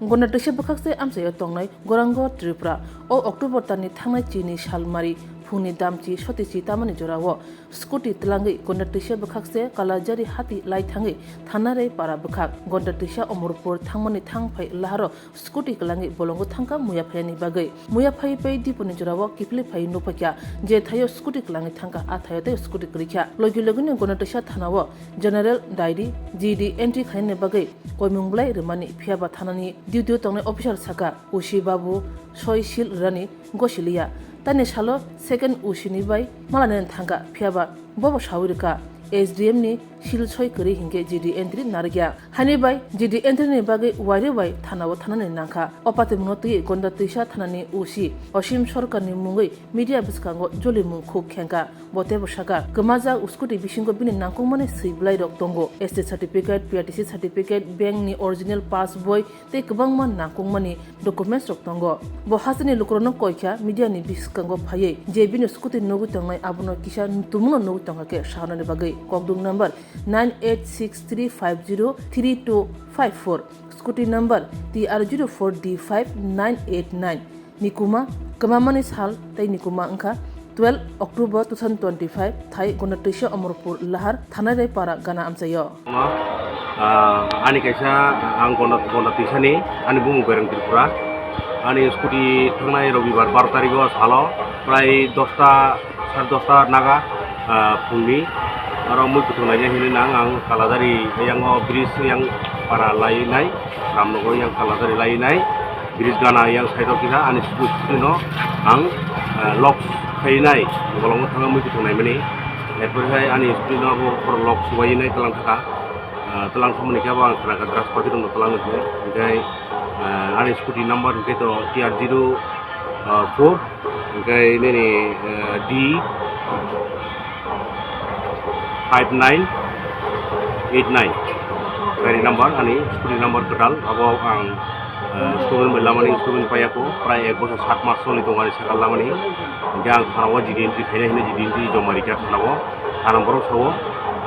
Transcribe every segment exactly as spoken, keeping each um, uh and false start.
Gonda twisa bwkhakse amchaio tongnai Gorango Tripura. O October talni thangnai chini salmari phungni damchi sotichi tamani jorao scooty twlangwi gonda twisa bwkhakse Kalajari hati lai thangwi Thanarei para bwkhak. Gonda twisa Omorpur thangmani thang phai laharo scooty kwlangwi bolongo thangkha muya phaiyani bagwi. Muya phai pai diponi jorao kiphilwi phai nukphaikha, je thaio scooty kwlangwi thangkha, a thaio tei scooty kwrwikha. Logi logino gonda twisa thanao General Diary, G D entry khainani bagwi koimung belai rwmani, phiyaba thanani duty-o tongnai officer sakha, O C babu soi seal rwrani gosiliya. Tani salo second O C ni bai malainani thangkha, phiyaba bobo sawi rwkha, S D M ni seal soi kwrwi hinkhe G D entry narwkya. Hani bai G D entry ni bagwi wairwi bai thanao thanani nangkha. O patimungno twiwi gonda twisa thanani O C Osim Sarkarni mungwi media bwskango jolimung khuk khengkha. Bo teibo sakha, kwmajak scooty bisingo bini nangkukmani swi bwlairok tongo, S T certificate, P R T C certificate, bank ni original pass boi tei kwbangma nangkukmani documents rok tongo. Bo hasteni lukurokno koikha media ni bwskango phaiwi je bini scooty nugwi tongnai abono kisa tumungno nugwi tongkha khe sanani bagwi. Kokduk number nine eight six three five zero three two five four, scooty number T R zero four D five nine eight nine. Nikuma, kwmamani sal tei nikuma wngkha twelve October two thousand twenty-five, thai gonda twisa Omorpur Lahar, Thanarei para gana amchaio. Ah, ani kaisa, ah, ang gonda, gonda twisani, ani bumung Bereng Tripura. Ani scooty thangnai Robibar baro tarikh o salo prai dosta, sare dosta naga, ah, phungni. Aro mui kuthung naijak hinwi nang ang Kalajari yang o bridge yang para lai nai, Ramnagar yang Kalajari lai nai. Bridge gana yang side o kisa ani scooty no ang, ah, lock khainai, bolongo thangwi mui kuthung naimani. Erpore hai ani scooty no abo lock subainai tlang thaka. Ah, tlang thangmani khe abo ang khna kha drugs packet rokno tlang nai. Hinkhe, ah, ani scooty number hinkhe to T R zero four, hinkhe nini, ah, D five nine eight nine. Gari number ani scooty number kwtal, abo ang, ah, installment bai lamani, installment paiya kho, prai ek bosor sat mas choli tongo ani sakal lamani. Hinkhe ang thana o G D entry khaina hinwi G D entry joma rikha thana o. Thana borok sao,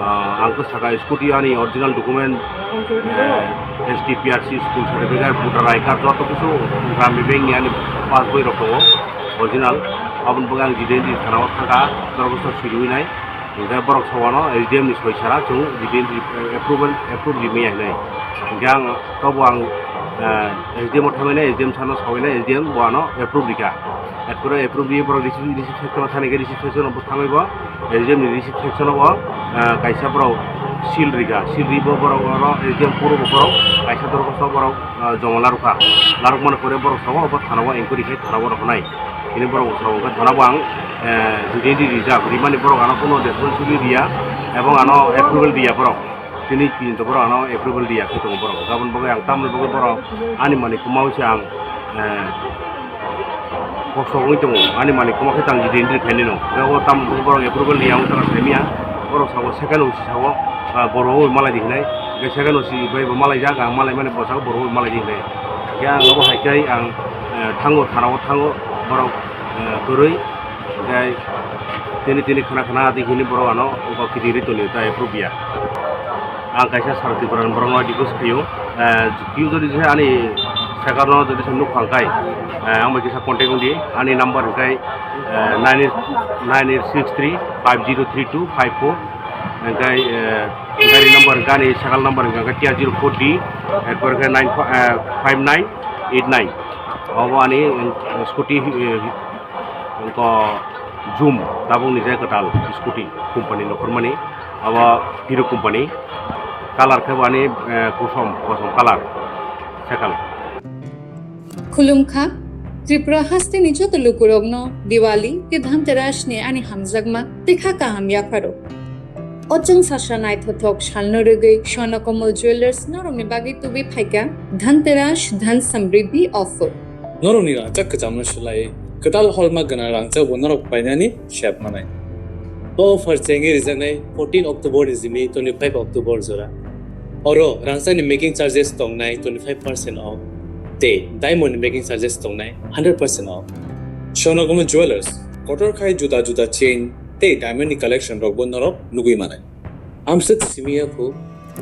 ah, ang khe saka scooty ani original document, eh, S T P R C school certificate, voter I card, joto kisu Gramin Bank ni ani pass boi rok tongo original. Aboni bagwi ang G D entry thana o thangkha, borok bwsa siriwi nai. Hinkhe borok sao ano S D M ni soi sara chwng G D entry approval, approve rimaya hinwi. Hinkhe ang tobo ang, eh, S D M o thangwi nai, S D M sano sawi nai, S D M bo ano approve rikha. Erpore approve rwi borok receipt, receipt section o thani khe receipt section o bo thangwi bo S D M ni receipt section o bo, ah, kaisa borok seal rikha, seal rwi bo borok oro S D M puro bo borok kaisa dorkhosto borok, ah, joma larwkha, larwkmani pore borok sao obo thana o enquiry khai thana o rwkhnai. Tini borok sao khe thana o ang, eh, G D entry rijak, rimani borok ano kuno responsibility riya ebong ano approval riya borok. Tini kinto borok ano approval riya khe tongo borok. Aboni bagwi ang tamoni bagwi borok ani malik kwmawi se ang, eh, kosto wngwi tongo. Ani malik kwma khe tang G D entry khainai no. Hwnkhe o tamoni bagwi borok approval riya wngwi tongkha saimanya. Borok sao second O C sao, ah, borok bai malai di hinai. Hwnkhe second O C bai bo malai jak, ang malai mani bo sao borok bai malai di hinai. Hwnkhe ang abo hai khe ang, eh, thango, thana o thango borok, eh, kwrwi. Hwnkhe tini tini khna khna adi hini borok ano kok kidiri toni ta approve ya. Ang kaisa Sara Tripura ni borok no request khaio, eh, twi jodi se ani second no jodi se nuk phang kai, eh, ang bai kisa contact wng di, ani number hwnkhe, eh, nine eight, nine eight six three five zero three two five four, hwnkhe, eh, gari number hwnkhe ani sakal number hwnkhe T R zero four D, erpor khe nine five nine eight nine. Obo ani, eh, scooty, eh, Wngkha Zoom, tabuk ni je kwtal scooty company nokhormani, abo Hero company, colour khe bo ani, eh, kosom, kosom colour, sekal. Khulumkha, Tripura hasteni joto lukurokno Diwali tei Dhanteras ni ani hamjakma tei kha kaham yapharo. O chwng sasra naithothok salno rwgwi Swarnakammal Jewellers norokni bagwi tubui phaikha Dhanteras Dhan Samriddhi offer. Norokni rangchak kwchamno swlaiwi kwtal holma gwnang rangchakbo norok painani sep manai. O offer chengwi rijaknai fourteen October ni simi twenty-five October jora. Oro rangchakni making charges tongnai twenty-five percent off tei diamond ni making charges tongnai hundred percent off. Swarnakammal Jewellers kotor khai juda juda chain tei diamond ni collection rokbo norok nugwi manai. Amswk simi ya kho,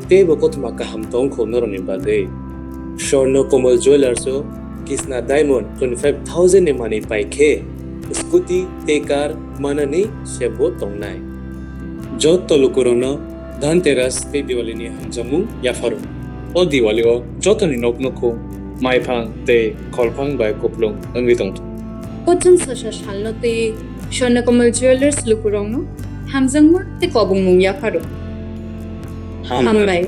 teibo kothoma kaham tong kho norokni bagwi. Swarna Kamal Jewellers o Kisna Diamond twenty five thousand ni manwi pai khe scooty tei car manani sebo tongnai. Joto lukurokno Dhanteras tei Diwali ni hamjakmung yapharo. O Diwali o jotoni nok nukhung maiphang tei kholphang bai kuplung wngwi tongthung. Kothom sasa salno tei Swarna Kamal Jewellers lukurokno hamjakma tei kobongmung yapharo. Hambai.